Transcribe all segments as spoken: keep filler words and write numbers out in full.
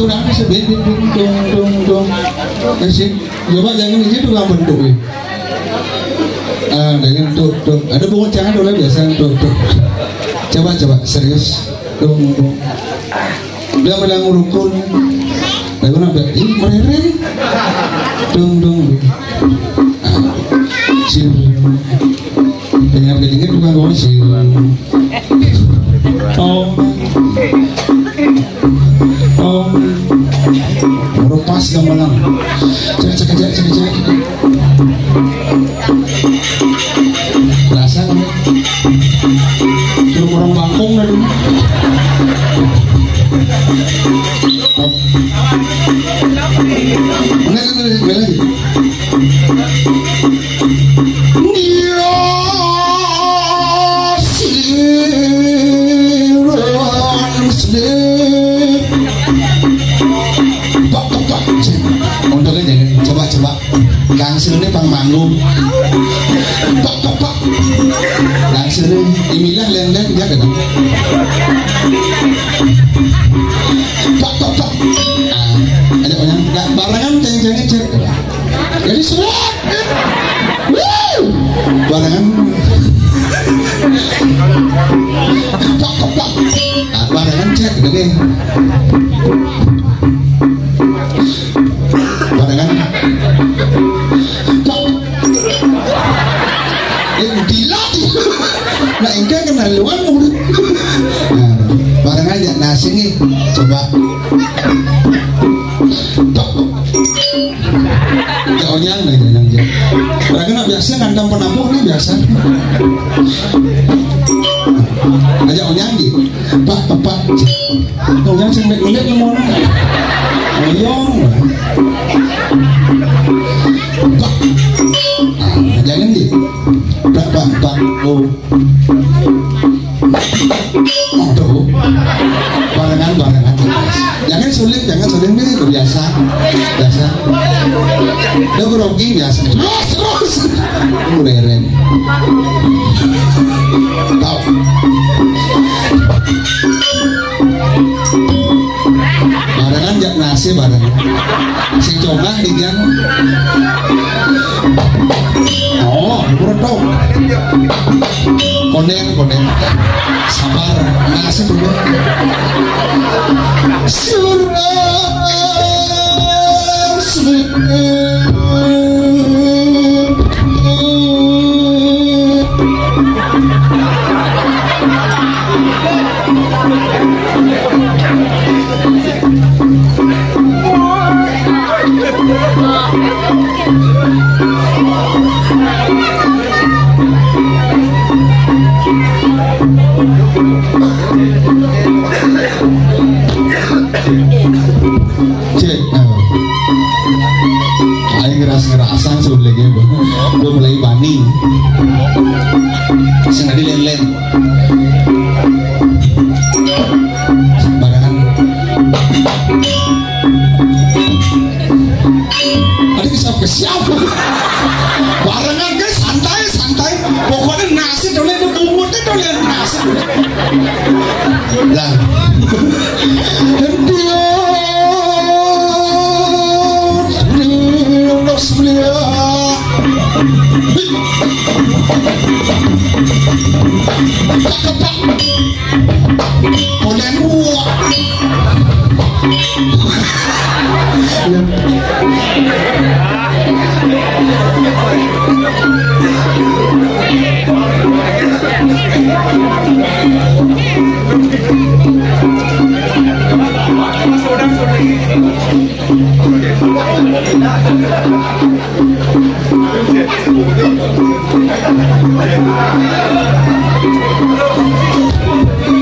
Kurang bisa, ding, ding, ding, dong, dong, dong. Kasih. Coba jangan ini tuh nggak bentuk ya. Ah, jangan tuh, tuh. Ada bungut jangan tuh lah, biasa tuh, tuh. Coba, coba, serius. Dong, dong. Dia bilang rukun. Lagu apa? Ih, mereren. Dong, dong. Ah, sir. Yang dikit bukan gua sih. Tong. Tong. Baru pas gamelan. Cek, cek, cek, cek, cek. Rasa kan? Suruh orang bangkong dah dulu. Tong. Enggak, enggak, enggak, enggak lagi. Untuk aja, coba, coba. Langsung ini pang manggung. Pak, pak, pak. Langsung ini, imilah, lendek, dia kena. Pak, pak, pak. Ah, ada orang nggak barengan, ceng-cengnya cek. Jadi semua. Wuh! Barengan. Tok, tok, tok. Ah, barengan cek, oke. Barengan. Tok. Eh, gila tuh. Nah, engke kena luan mulut. Nah, barengan ya, nah, sini. Coba. Tok. Ya, onyang, nah, onyang, ya. Mereka nak biasa ngandam penampung nih biasa. Aja onyang, gitu. Pak, pak, pak. Onyang sing mek-mek ngomong. Onyang. Pak. Ah, jangan, gitu. Pak, pak, pak. Oh. Aduh. Barengan, barengan. Jangan sulit, jangan sulit. Ini biasa. Biasa. Udah grogi, biasa. Terus, terus. Udah, Ren. Tahu. Barengan jak nasi barengan. Sing congah di dian. Oh, betul. Konden, konden. Sabar, nasi dulu. Surah. Cek, nah. Aing ngeras-ngerasan sebenarnya, Bang. Gua mulai bani. Sing tadi len-len. Sembarangan. Ada kisah ke siapa? Barengan, guys, santai, santai. Pokoknya nasib dulu itu bungut itu yang nasib. Lah. Dan dia, dia, dia, dia, dia. Konen, wah.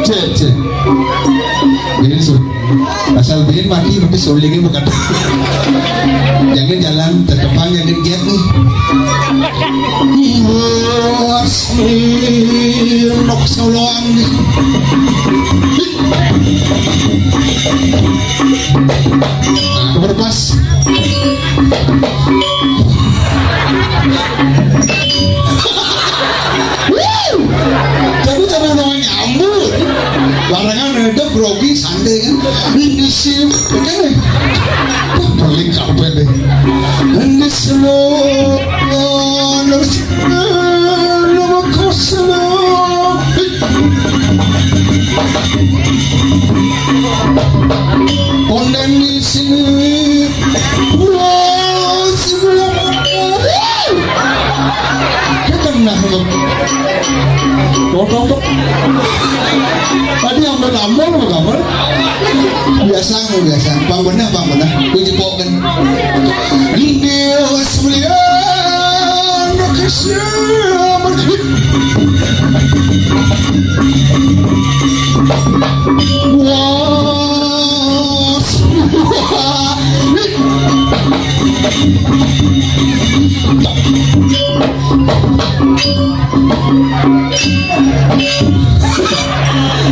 Cek, cek. Jadi, su-, asal bikin mati, tapi sulit ini bukan. Jangan jalan, tetepang, jangan giat nih. Wah, nok soloan nih. Nah, berpas. Wuh! Jago cara namanya ambu. Barengan itu grogi santai kan. Ini sih, ini. Wah, pelik kabeh deh. Ini slow, slow, slow. Kondanisi. Wah, sebelah. Kita nah, tok, tok, tok. Tadi yang bernamol apa kabar? Biasa, biasa. Bang benar, bang benar. Gue jepokin. Dia sebelah.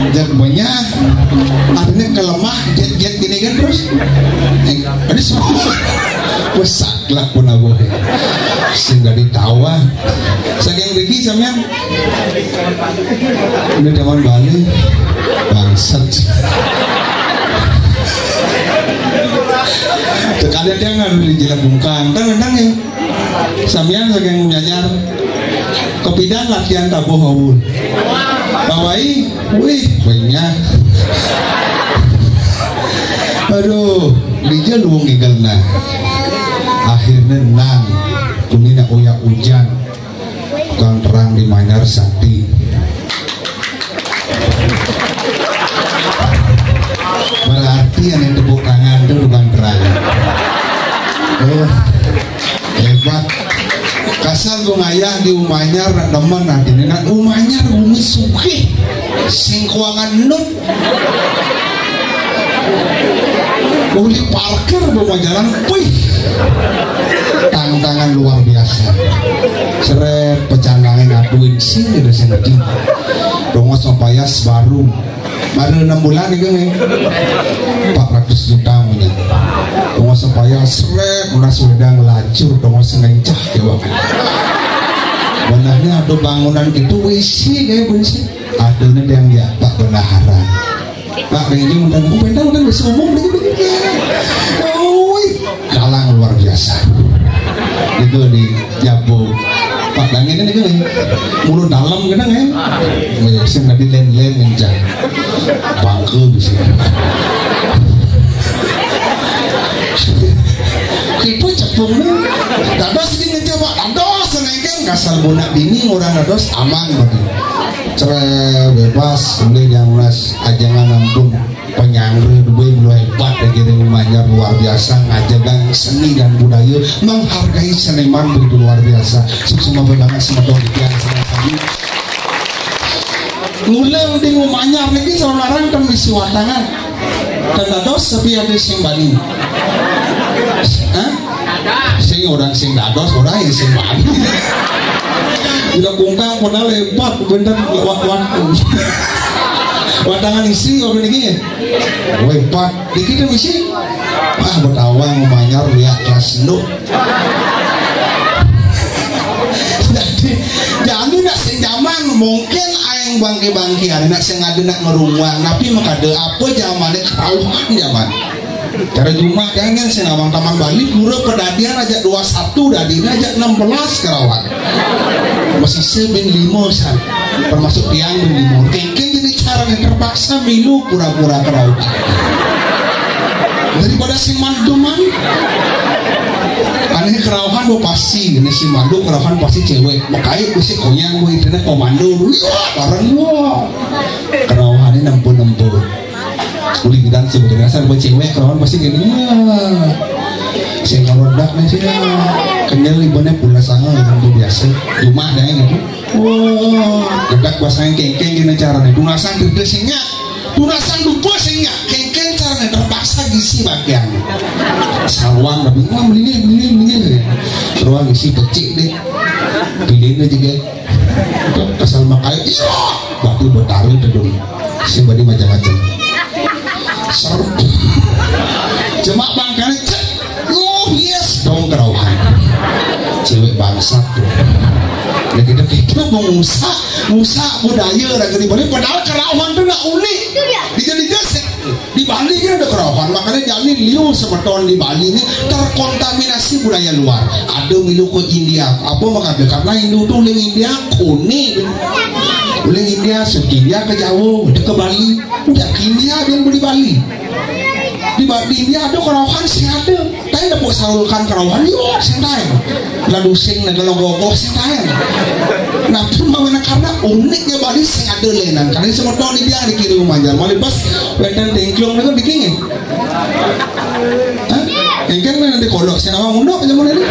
Jangan banyak. Artinya kelemah, jet-jet gini kan terus. Eh, ini semua. Wes saklek pun aku. Sehingga ditawa. Saking riki sampean. Ini zaman Bali. Bangsat. Sekalian dia nggak di Jelak Bungkang. Kan, kan ya. Sampean saking nyanyar. Kepidan latihan tabuh haul. Bawai, wih, banyak. Aduh, dija luwung ngigelna. Akhirnya nang, kunina uya ujan. Tukang terang di Manyar Sakti. Berarti yang tepuk tangan tuh tukang terang. Oh, hebat. Kasar gua ngayah di umahnya, rak demen hati ini. Nah, umahnya rumit sugih. Sing keuangan nut. Uli parkir bawa jalan, wih. Tantangan luar biasa. Seret, pecandangan ngaduin sini udah sing gede. Dongos sama payas baru. Baru enam bulan itu nih. Empat ratus juta punya. Dongos sama payas, seret, udah sudah ngelacur, dongos ngencah ya, Bang. Benarnya ada bangunan gitu, wisi kayak bensin. Aduh, ini yang ya, Pak Bendahara. Pak Rejo udah, oh, benda udah bisa ngomong, udah gitu. Oi, galang luar biasa. Itu di Jabu. Pak Dangin ini kan, mulut dalam gitu kan. Oh, ya, sing tadi len-len ngencang. Bangke bisa. Kita cepung nih. Dados ini ngencang, Pak. Dados, senengkel, kasal bunak bini, orang dados, aman, Pak. Cerai, bebas, boleh yang lunas, ajangan ampun. Penyangre duwe lo hebat ya, jadi Manyar luar biasa, ngajagang seni dan budaya, menghargai seniman begitu luar biasa. Sukses banget sama dong, Dian, sama Sandi. Ngulang di Manyar niki saudara kan misi watangan. Dan dados tapi ada sing bani. Hah? Sing orang sing dados, orang yang sing bani. Bila kungkang pernah lebat, bener, wa-, wa-, watangan isi, apa niki? Lebat. Dikit deh, misi. Wah, betawang Manyar lihat kelas lu. Jadi, jadi nak sing zaman mungkin aing bangke-bangkean, nak sing ada nak ngerunguan, tapi makade apa zamannya kerauhan zaman. Cara Jumat kan, kan sing abang Taman Bali, pura pedadian aja dua satu, dadinya aja enam belas kerawan. Masih sebin lima san, termasuk tiang bin lima. Kengkeng jadi cara yang terpaksa milu pura-pura kerawan. Daripada si manduman. Aneh kerauhan mau pasti, ini si mandu kerauhan pasti cewek. Makanya gue si konyang gue internet komando. Wah, bareng gua. Kerauhan ini nempo-nempo. Uli kita sebetulnya asal buat cewek, kerauhan pasti gini. Ya. Saya kalau dak nih sih. Kenyal ibunya pula sangat gitu biasa. Rumah deh gitu. Wah, gedak pasangan kengkeng gini caranya. Tunasan gede singnya. Tunasan lupa singnya. Kengkeng caranya terpaksa gisi bagian. Saruan tapi wah, mendingan, mendingan, mendingan. Saruan gisi becik deh. Pilihnya juga. Kesal makai. Iya. Batu bertaruh tuh dong. Sing badi macam-macam. Seru. Cuma bangkane cek. Oh, yes, dong kerauhan. Cewek bangsat tuh. Ya kita, kita mau ngusak, ngusak budaya raga di Bali, padahal kerauhan tuh nggak unik. Dijadi-jadi Di Bali kan ada kerauhan, makanya jani liu semeton di Bali ni terkontaminasi budaya luar. Ada milu ke India, apa makanya? Karena Hindu tu uling India, kone. Uling India, suki India ke Jawa, ada ke Bali. Udah ke India dia beli Bali. Di, Ba- di India ada kerauhan sing ada. Tapi dah buat salurkan kerauhan, yo, sing tahu. Lalu sing nak kalau gogoh sing tahu. Nah, cuma mana karena uniknya Bali sing ada lenan. Karena semua tahun dia dikirim manjar. Bali pas wetan tengklong itu bikin. Hah? Engken mana di kodok, sing awang undok aja mulai ni.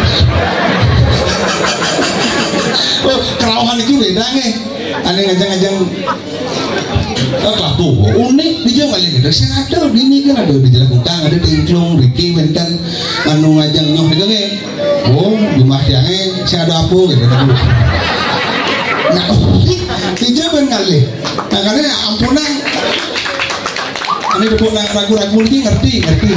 Oh, kerauhan itu beda nih. Ada ngajang-ngajang apa tuh? Unik di Jawa kali kita. Sing ada di ini kan ada di Jalan Kutang, ada di Ingklung, Riki, Wenten, anu ngajang nyoh itu kan. Oh, di rumah tiangnya, sing ada apa gitu kan. Nah, unik di Jawa kali. Nah, karena ampunan. Ini depuk ragu-ragu lagi ngerti, ngerti.